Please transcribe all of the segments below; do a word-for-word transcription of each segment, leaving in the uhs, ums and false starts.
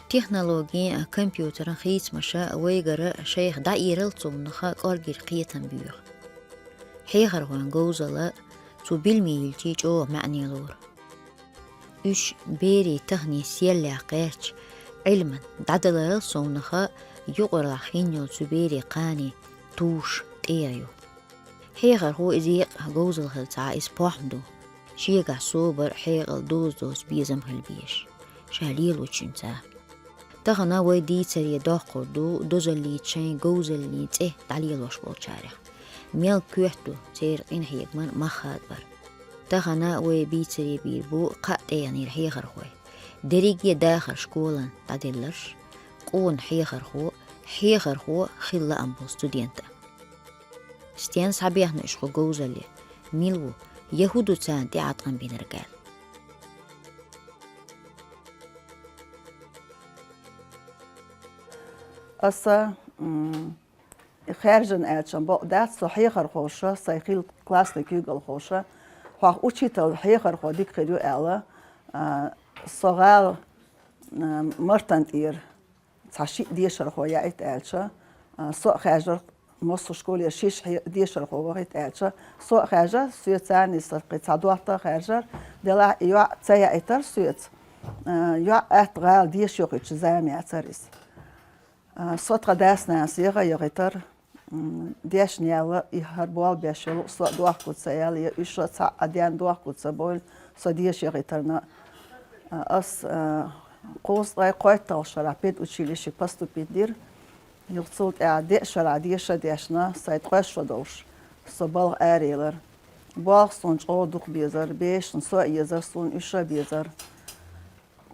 Технологийн, компьютеран хийцамаша вайгара шайх дӀаэрал цуннаха кӀоргера кхетам боьха. Хьехархойн говзала цу билми йилчи чӀогӀа маьӀне лора. Уьш берий тахни селлаьккхаьчча, Ӏилман дӀадаларал совнаха юкъарлахь хиннал цу берий кхани туш тӀегӀа ю. Хьехархо иза екъа говзалхилца иза похӀма ду. Шегахь собар хьекъал доз-доз безам хила безаш. Ша лелочуьнца. Тахана вай дийцаре доккхур ду дозаллийца шайн говзаллин цӀе дӀалелош болчарех. Мел коьрта ду церан къинхьегаман мах хадабар. Тахана вай бийцаре бийр бу кхаа тӀегӀанера хьехархой. Дерриге дахар школан дӀаделларш, къона хьехархо, хьехархо хила лаам болу студента. Стен схьабехна уьш хӀу говзалле? Мила ву? Я хӀу ду царна тӀеӀаткъам бинарг аьлла? Аса, м, хаьржина аьлча бакъ дац, со хьехархоша, сайн хилла классный куьйгалхоша, хьох учитель хьехархо дика хир ю аьлла, а, со гӀала, а, Мартан тӀера цхьа шиъ дешархо яийта аьлча, а, со а хаьржар, массо школе шиш хье-, дешархо вахийта аьлча, со а хаьржар, соьца царна саккхий цхьа дотта а хаьржар, делахь и йоӀ ца яийтар соьца, а, йоӀ атта гӀала деша йохуьйтуш зама яцара иза. А, со тхан дас-нанас яха яхийтар, м, дешна яьлла, и хӀара болх беш йолу, со а дохко ца яьлла, я уьш а цхьаъ а ден дохко ца бовлу, со деша яхийтарна. А, ас, а, кхузткъе кхойтталгӀа шарахь педучилище поступить дира. Юха цул тӀаьхьа деа шарахь деша а дешна, сайн ткъош шо долуш, со балха араелира. Болх суна чӀогӀа дукха безара, бешана со а езара, суна уьш а безара.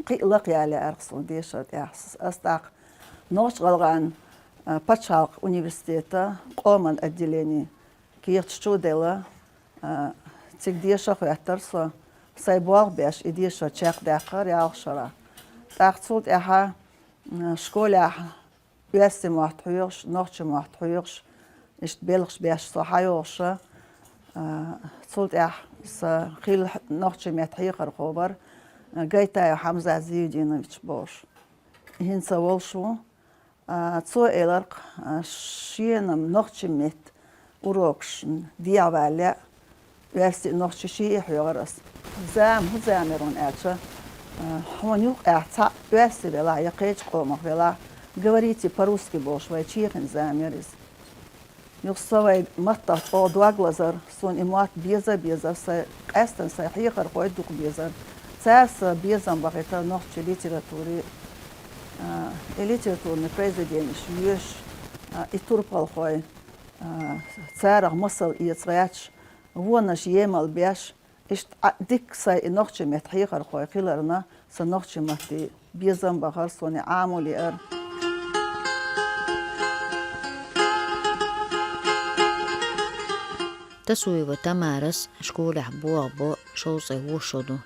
Кхин а лакхаяла яра суна дешар тӀехь. Ас тӀаккха Нохч-ГӀалгӀайн, а, пачхьалкхан университета къоман отделени кехаташ чу а делла, а, цига деша а хӀоьттира со, сайн болх беш, и дешар чекхдаьккхира ялх шарахь. ТӀаккха цул тӀаьхьа, а, школехь оьрсийн мотт хьоьхуш, нохчийн мотт хьоьхуш, иштта белхаш беш со хьайогӀуша, а, цул тӀаьхьа сан хилла нохчийн меттан хьехархо вара, а, Гайтаев Хьамзат Зиевдинович бохуш. ХӀинца волуш ву. А, цо элира-кх, а, шена-м нохчийн меттан урокашна дехьавалале, оьрсийн, нохчийн шиъ а хьоьхура ас. Зама, хӀун зама яра хьуна аьлча, а, хьуна юккъехь цхьаъ оьрси велахь я кхечу къомах велахь, говорите по-русски бохуш вай чехийна зама яра иза. Юха со вайн маттах чӀогӀа дог лазара, суна и мотт беза а безара, сайн, къаьсттина сайн хьехархой дукха безара. Цара сан безам бахийтара нохчийн литератури, а, и литературни произведенеш йоьшуш, а, и турпалхой, а, царах масал эца гӀерташ, вонаш емал беш, иштта, а, дикка сайн и нохчийн меттан хьехархой хиларна, сан нохчийн матте безам бахара, суна и Ӏамо лиира. Тасуева Тамарас школехь болх бо шовзткъе вуо шо ду.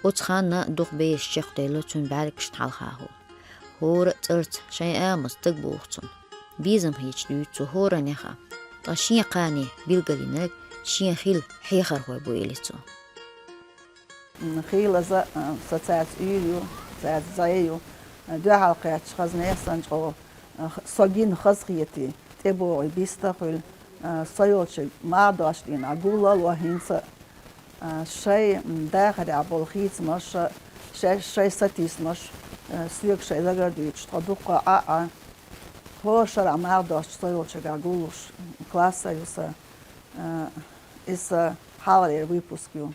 Оцу ханна дукха бераш чекхделла цуьнан бӀаьргашна хьалха хӀу. ХӀора а цӀарца шайн амалца стаг боху цунна. Безам хеташ дуьйцу цо хӀораннеха. Ткъа шен кхане билгалйинарг шен хилла хьехархой бу элира цо. М, хийлаза, а, со цаьрца уьйр ю, цаьрца зӀе ю. А, дуьхьал кхаьчча хаза нехан санна чӀогӀа, а, х-, со гина хазахетий, тӀебогӀий биста а хуьлу, а, со йолчу мах доцчу дийнахь гуллал а ван хӀинца а, а, шайн, м, дахарехь болу хийцамаш, шай, шайн сатийсамаш, а, соьга шайн дагара дуьйцуш, тхо дуккха а Ӏа, а, хӀора шарахь мах доцчу со йолчуьнгахь гуллуш, класс а ю сан, а, иза сан хьалхарера выпуск ю.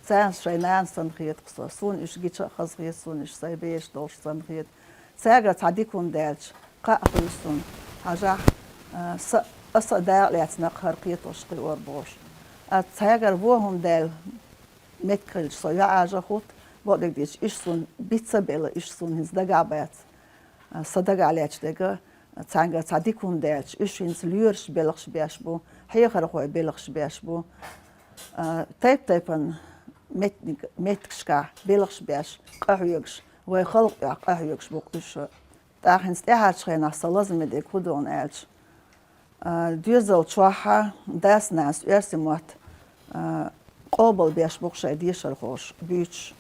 Царна шайн нана санна хета-кх со. Суна уьш гича а хаза хета, суна уьш сайн бераш долуш санна хета. Цаьргара цхьа дика хӀума даьлча, кхаъ хуьлу суна. Хьажахь, а, са, аса а дакъа лаьцна кхара кхетош кхиор бохуш. А цаьргара вон хӀума даьлла меттиг хилча, со юьхьӀаьржа а хӀутту, бакъдерг дийцича, уьш суна биц а белла, уьш суна хӀинца дагахь бац. А, сан дагахь лаьтташ дерг, цхьаьнгара цхьа дика хӀума даьлча, уьш хӀинца лоьраш белхаш беш бу, хьехархой белхаш беш бу. А, тайп-тайпана меттиг-, меттигашкахь белхаш беш, къахьоьгуш, вайн халкъан тӀехь къахьоьгуш бу-кх уьш. ТӀаккха хӀинца тӀаьхьарчу хенахь сан лазаме дерг хӀун ду аьлча, а, доьзал чохь дас-нанас оьрсийн мотт, а, къобалбеш бу-кх шайн дешархоша буьйцуш.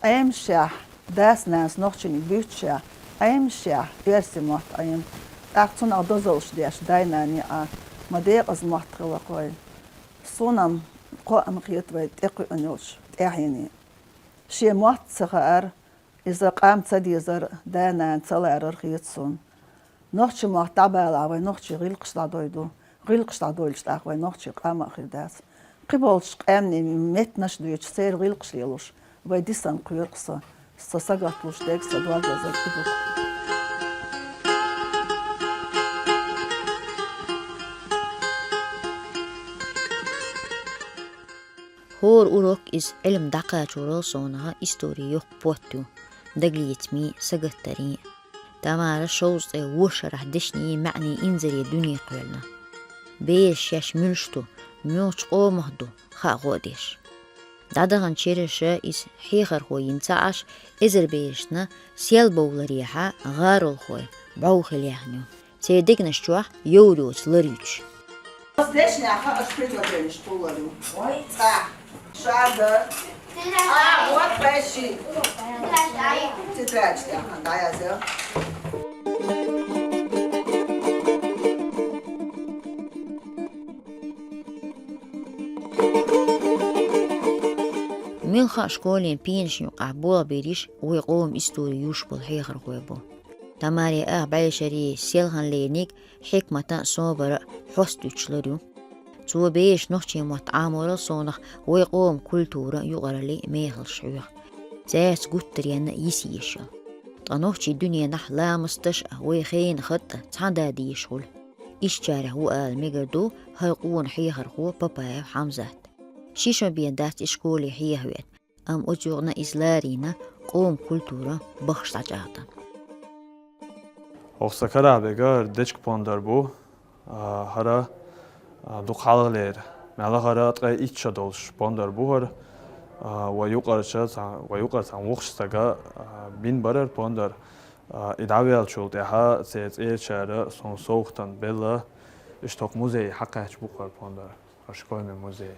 Ӏемашехь Дас-нанас нохчийн буьйцуш, Ӏемаш, оьрсийн мотт Ӏема. ТӀаккха цунах дозаллаш деш дай-наной а ма декъаза мотт хилла-кх вай. Сона-м кхоъ ма хета вай тӀекхуьуш йолча тӀаьхьенна. Шен мотт ца хаар, иза къам ца дезар, да-нана ца ларар хета сона. Нохчийн мотт дӀабалахь, вай нохчий гӀиллакхаш дӀадоуду, гӀиллакхаш дӀадоуьйтуш тӀаккха вай нохчий къам а хир дац. Кхыболчу къаьмнийн меттанаш а дуьйцуш, церан гӀиллакхаш лелош, вай дисина кхоьру-кх со. Со сагатдеш дерг, со дог лазар и ду-кх. ХӀора урок иза Ӏилма дӀакхачорал совнаха истори йоккха потт ю, дагалецамий, сагатдарий. Тамара шовзткъе вуьш шарахь дешнийн маьӀнийн инзаре дуьне кхоьллина. Бераш шаьш муьлш ду, муьлхачу къомах ду, хаа гӀо а деш. ДӀадаханчу шерашка иза хьехархо йина ца Ӏаш, эзар берашна сел бовларехьа гӀаролхой бӀов хила яьхна ю. Церан дегнаш чохь йовр йоцу лар юьтуш. Оцу дешнех аша предложенеш кхуллар ю. Цхьа. Шарда. А, вот, веши. Тетрадь тӀехь дӀаязъе. Муьлхха а школин пенашна юкъахь болх берш вай къоман истори юьйш болу хьехархой бу. Тамаре ах бӀешерий, селхана лериниг хьикматан а, собаран а хьоста дуьтуш лар ю. Цо бераш нохчийн мотт Ӏаморал совнаха вай къоман культуран, юкъараллин мехаллаш хьоьху. Цаьрца гуттаренна йиса езаш йолу. Ткъа нохчийн дуьненахь ламасташ а, вай хенан хатӀ а цхьаьна дезаш хуьлу. Ишттачарех ву ала мегар ду хӀара къона хьехархо Папаев Хьамзат. Ши шо бен дац и школе хьехавеана. Амма оцу юкъана иза ларийна къоман культуран бахаш дӀачӀагӀдан. ХӀокху сан карахь берг хӀара дечка пондар бу, а, хӀара, а, дукха хьалхалера. Мел хӀара ткъе итт шо долуш пондар бу хӀара, а, вай юкъарчу цхьа-, вай юкъара цхьана воккхачу стага, а, бина бара хӀара пондар. А, и дӀавеллачул тӀаьхьа церан цӀерачара суна совгӀатана белла, иштта хӀокху музее хьакхаьчна бу-кх хӀара пондар, хӀара школьный музей.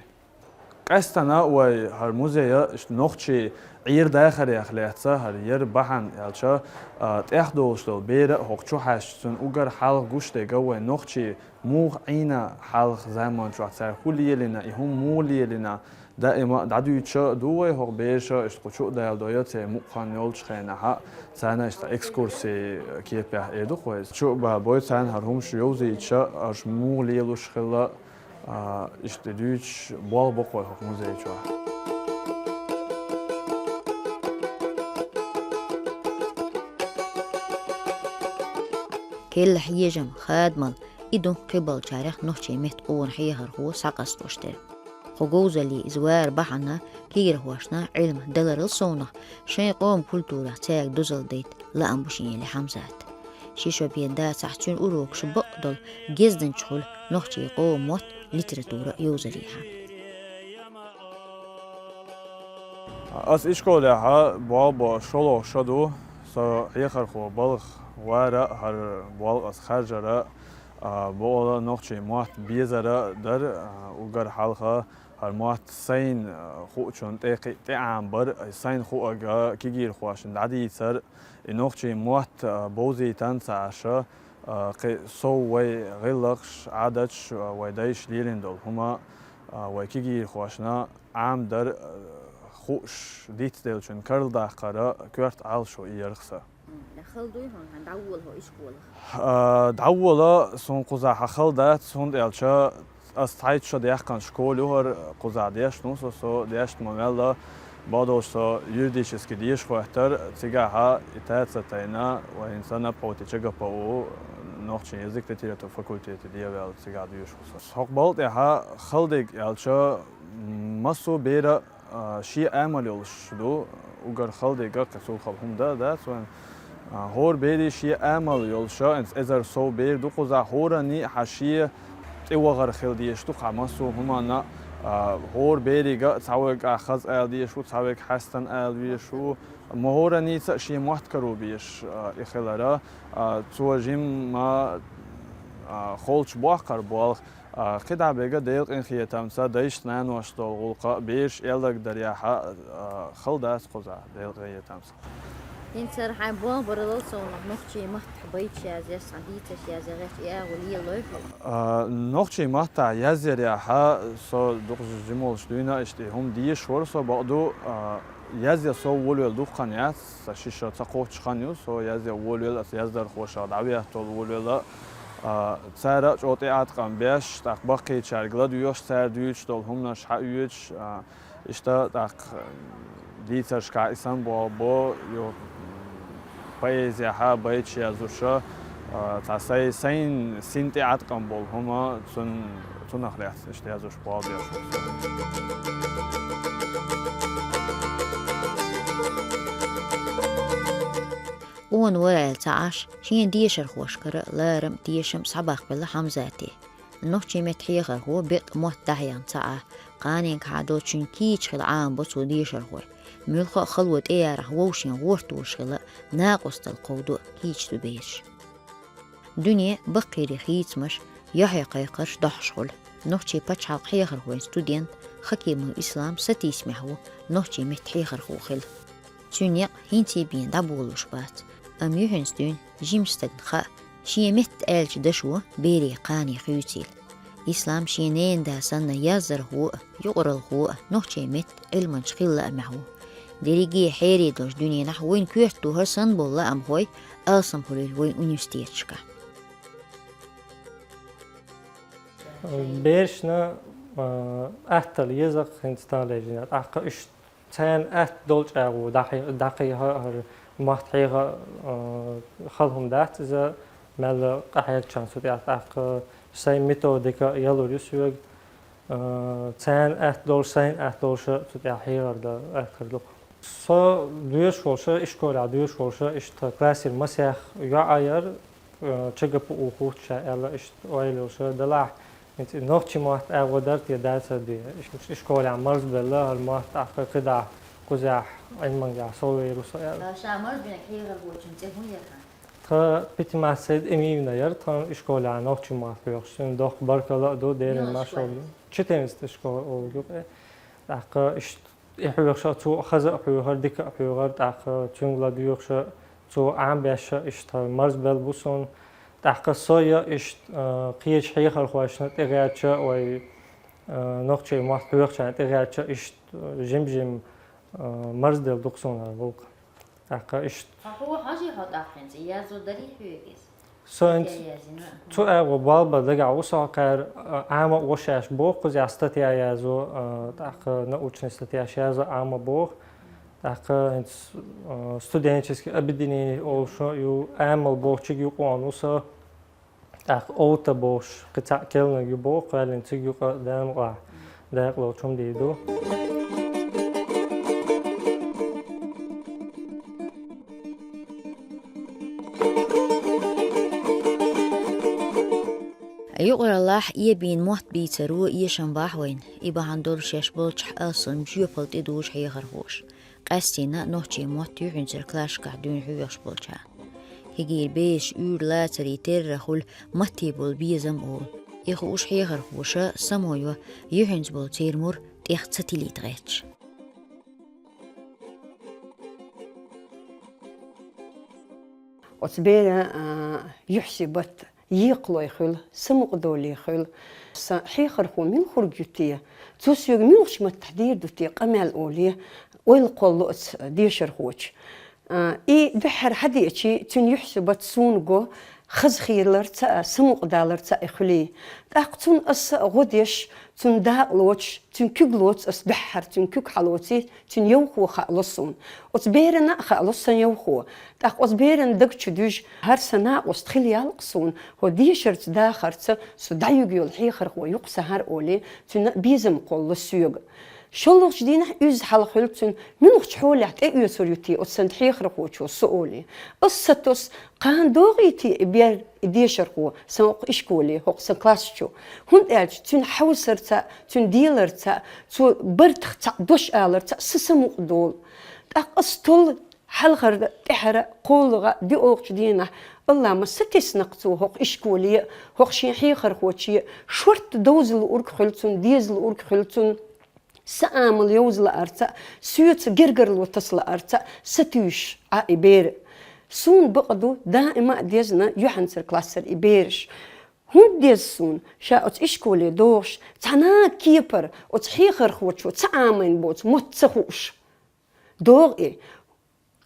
Къаьстина вай хӀара музей, иштта нохчийн Ӏер-дахарех лаьцна хӀара яра бахьана аьлча, а, тӀехдолуш долу бер а хӀокху чу хьаьжча, цунна уггар хьалха гуш дерг вай нохчий муха Ӏийна хьалха заман чохь, цара хӀун лелийна, и хӀума муха лелийна, даима а дӀадуьйцуш а ду вай хӀокху бераша, иштта кху чу а даладой, церан мукъа хан йолчу хенахь а, царна иштта экскурси кепехь эр ду-кх вай иза. Чу а бабой, царна хӀара хӀумаш йовзуьйтуш а, аша муха лелош хилла, а, иштта дуьйцуш болх бо-кх вай хӀокху музей чохь. Керла хьежам, хадамалла, и ду кхиболчарех нохчийн меттан къона хьехархо схьакъасталуш дерг. Кху говзалле иза варан бахьана кегийрхошна Ӏилма даларал совнаха, шайн къоман культурах цаьрга дозалла дайта лаам бу шен, элира Хьамзата. Ши шо бен дацахь, цуьнан урокаш бакъдолу гезданча хуьлу нохчийн къоман мотт, литература йовзарехьа. Ас ишколехь болх бо шолгӀа шо ду. Со хьехархо балха вар а, хӀара болх ас харжар а, а, бакъдолу нохчийн мотт безар а дара, а, уггар хьалха хӀара мотт сайна, а, хуучунна тӀе кхин а тӀеӀам бар, сайна хуург кегийрхошна дӀадийцар, и нохчийн мотт, а, бовзийтан ца Ӏаш, а, кхин сов вай гӀиллакхаш, Ӏадаташ, а, вай дайша лелийна долу хӀума, а, вай кегийрхошна Ӏамадар, а, хууш дицделлачун карладаккхар а коьрта Ӏалашо ярх сан. М, хала дуй хьуна, хьан дӀавола хьо ишколах? А, дӀавола, суна кхузахь хьан хала дац, хӀунда аьлча ас цхьайтта шо даьккхина школа ю хӀара, кхузахь дешна ву со, со дешна ма-ваьлла, бакъдолуш со юридически деша хӀоьттира, цигахь и таца тайна, вайна санна пхьовти ЧГПУ, нохчийн язык, литература факультете де а ваьлла, цигахь доьшуш ву со. ХӀокху балха тӀехь хала дерг аьлча, массо а бер а, а, шен амал йолуш ду, уггар хала дерг а, кхин цул хала хӀума дан а дац вайн. А, хӀора берийн шен амал йолуш а, хӀинца эзар сов бер ду кхузахь, хӀораннан а хьан шен тӀевахар хила дезаш ду-кх хьан массо а хӀуманна, а, хӀора берига а цхьаверг ахь хаза ала дезаш ву, цхьаверг хьаьстина ала везаш ву, ма хӀораннийца а шен мотт каро безаш, а, и хилар а, а, цо жимма А, холча боккхагӀа болх, а, кхидӀа бега Делан къинхетамца, дайшта-наношта дола гӀулакх, бераш аьлларг дар яха, а, хала дац кхуза Делан къинхетамца. ХӀинца хьай болх барал со нах нохчий маттахь байташ язъеш, цхьа дийцарш язъеш, и агӀо лелой хьо? А, нохчий маттахь язъяр яха, со дукха жималаш дуьйна, иштта хӀума дезаш вар со, бакъду, а, язъян со волавелла дукха хан яц, са шиша ца кхоччу хан ю, со язъян волавелла, аса яздархошах дӀаветтал волавелла. А, цара а чӀогӀа тӀеӀаткъам беш, тӀаккха баккхийчаьрга ладоьгӀуш, цара дуьйцуш долу хӀуманаш хьаоьцуш, а, иштта тӀаккха дийцаршкахь и санна болх бо, ю-, поэзехьа, байташ язъяша, а, цхьа сай-, сайна син тӀеӀаткъам болу хӀума цун-, цунах лаьцна иштта язъяш болх беш ву со. Къона вара аьлла ца Ӏаш, шен дешархошкара ларам, тешам схьабаккхабелла Хьамзате. Нохчийн меттан хьехархо беккъа мотт дӀахьехна ца Ӏа, кханенга хьадолчун кийча хила Ӏамабо цо дешархой. Муьлхха а хало тӀеярахь вовшийн гӀортош хила, накъосталла кховдо, кийча ду бераш. Дуьне баккхийрийн хийцамаш, йохье кхайкхарш дохьуш хуьлу. Нохчийн пачхьалкхан хьехархойн студент Хакимов Ислам сатийсамехь ву нохчийн меттан хьехархо хила. Цуьнан некъ хӀинца бен дӀаболалуш бац, амма юьхьанца дуьйна жимачу стагана хаьа, шен метта аьллачу дашо берийн кхане хуьйцийла. Ислам шен ненан да санна яздархо а, юкъаралхо а, нохчийн меттан Ӏилманча хила лаамехь ву. Дерриге хьере долчу дуьненахь вайна коьрта ду хӀара санна болу лаамхой алсам хуьлийла вайн университеташкахь. Берашна, а, аттала еза-кх хӀинца тахана лежина. ТӀаккха уьш царна атта долчу агӀор дӀахье-, дӀакхайкха хӀара мотт хьеха, а, хала хӀума дац иза, мелла къахьегчарна цу тӀехь тӀаккха сайн методика ялур ю соьга, а, царна атта долуш, сайна атта долуш цу тӀехь хьехар дан атта хир ду-кх. Со доьшуш волуш, ишколехь доьшуш волуш, иштта классера масех йоӀ яра, э, ЧГПУ хӀуттуш аьлла, иштта ойла йолуш, делахь, хӀинца и нохчийн мотт агӀо дара те, дацара те, ишколехь марзбелла хӀара мотт, тӀаккха кхидӀа кхузахь Ӏилманехь совдевр ву со аьлла. Ша марзбинарг хьехархочун цӀе хӀун яра? Тхан Питимас Саид Эмиевна яра тхан ишколехь нохчийн мотт хьоьхуш, цунна доккха баркалла а ду, Делан маршалла ду. Четырнадцатая школа олу юкъе. ТӀаккха иштта и хьоьхуш а, цо а хаза а хьоьхура, дика а хьоьхура, тӀаккха цуьнга ладоьгӀуш а, цо Ӏамбеш а, иштта марзбелла бу суна. ТӀаккха со а иштта, а, кхечу хьехархошна тӀегӀерташ а, вай, а, нохчийн мотт хьоьхучарна тӀегӀерташ а, иштта, а, жим-жим, а, марзделла ду-кх суна хӀара гӀуллакх. ТӀаккха иштта. Хьо хьо хьажий хьо тӀаккха хӀинца, язо дарий хьоьга иза? Со хӀинца цу агӀор балба дагахь ву со кхара, а, Ӏама а во шаьш боху, кхузахь статья язо, а, тӀаккха научный статьяш язо Ӏама боху. ТӀаккха хӀинца, а, студенческий объединение олуш ю, Ӏамал бохучуьнга юкъа ву со. ТӀаккха Овта бохуш, кхин цхьаъ керланиг ю боху, кхоьллина цига юкъа Даймукъа дакъалоцу хӀума дийр ду. Юкъараллехь эбийна мотт бийцаро эшам бахь вайна, и бахьана долу шаьш болчохь алсам жоьпалла тӀедужу хьехархоша. Къаьстина нохчийн мотт юьхьанцара классашкахь дуьйна хьоьхуш болчарна. Хигийра бераш уьйр лацарий терра хуьлу матте болу безам олу. И хууш хьехархоша само йо юьхьанца болу церан мур тӀех ца тилийта гӀерташ. Оцу беран, а, юьхь-сибат екхалой хуьлу, самукъадолий хуьлу. Сан хьехархо мила хург ю те? Цо соьга муьлхачу маттахь дийр ду те къамел олий, ойла кхоллало оцу дешархочун. А, и дуьххьара хьадеачий, цуьнан юьхь-сибат суна го, хазахийларца а, самукъадаларца а и хуьлий. ТӀаккха цунна аса а гӀо деш, цунна дакъа лоцуш, цуьнан куьг лоцу аса дуьххьара, цуьнан куьг хьалоций, цуьнан йовхо хаало суна. Оцу берана а хаало сан йовхо. ТӀаккха оцу беран даг чу дуьжу, хӀара сан накъост хила ял-кх суна, хӀо дешарца, дахарца со дӀаюьгу йолу хьехархо ю-кх сан хӀара олий, цуьнан безам кхоллало соьга. ШолгӀачу дийнахь изза хьалха хуьлу цуьнан, муьлхачу хьолехь тӀеоьцур ю те оцу сан хьехархочо со олий. Ас сатосу, кхана догӀий те и бер, и дешархо сан хӀокху ишколе, хӀокху сан класс чу. ХӀунда аьлча цуьнан хьовсарца а, цуьнан деларца а, цо бартах цхьаъ дош аларца а са самукъадолу. ТӀаккха ас толлу Хьалхара, тӀехьара, кхоалагӀа, диъолгӀачу дийнахь Алла ма сатесна-кх цо хӀокху ишколе а, хӀокху шен хьехархоче а, шортта довза луург хуьлу цунна, деза луург хуьлу цунна, сан Ӏамал йовза лаарца а, соьца гергарло таса лаарца а, сатуьйсуш Ӏа и бер. Суна бакъ ду, даима а дезна юьхьанцара классера и бераш. ХӀунда деза суна, ша оцу ишколе догӀуш, цхьана а кепара оцу хьехархочо ца Ӏамийна боцу мотт ца хууш? ДогӀу и.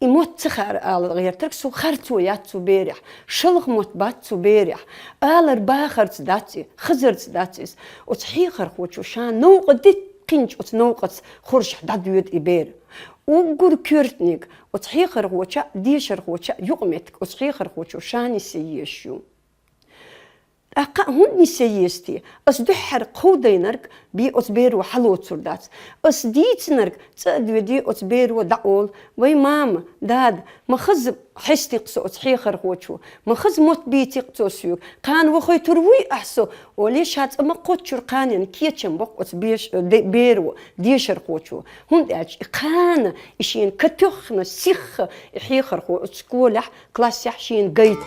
И мотт ца хаьара ала гӀертарг со харцо яц цу берехь, шалха мотт бац цу берехь, алар бахарца дац и, хазарца дац иза. Оцу хьехархочо ша новкъа дитта кхинчу оцу новкъаца хоршахь дӀадоьду и бер. Уггар коьртаниг оцу хьехархочо а, дешархочо а юкъаметтиг оцу хьехархочо ша нисъе езаш ю. ТӀаккха а хӀунда нисъе еза те? Ас дуьххьара кховдайнарг бен оцу беро хьалоцур дац. Ас дийцинарг цӀа а доьдий, оцу беро дӀаолу: «Вай мама, дада, ма хаза хьести-кх со оцу хьехархочо, ма хаза мотт бийци-кх цо соьга, кхана вохуьйтур вуй ахь со», — олий, ша цкъа ма кхоччура кханенна кечам боккху оцу беш-, де-, беро, дешархочо. ХӀунда аьлча и кхана, и шена катоьхна сихха и хьехархо оцу школехь, классехь шена гайта.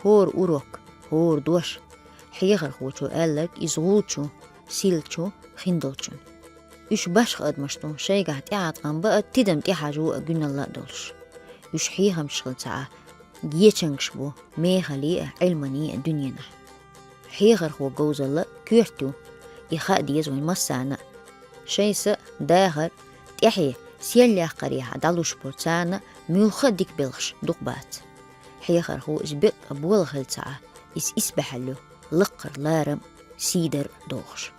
ХӀора урок, хӀора дош, хьехархочо аьлларг иза гӀулчу, сийлачу, хиндолчун. Уьш башха адамаш ду, шайгахь тӀеӀаткъам баа, тидам тӀехьажо а, гуьналла а долуш. Уьш хьехамчаш хила ца Ӏа, гечангаш бу мехале а, Ӏилмане а дуьненахь. Хьехархо говзалла коьрта ю, и хаа деза вайн массарна а. Шайн са, дахар, тӀаьхье, сел яккхарехьа дӀалуш болу царна муьлхха а дика белхаш дукха бац. Хьехархо иза беккъа болу хила ца Ӏа, иза исбаьхьалла ю, лаккхара ларам а, сий дар а дохуш.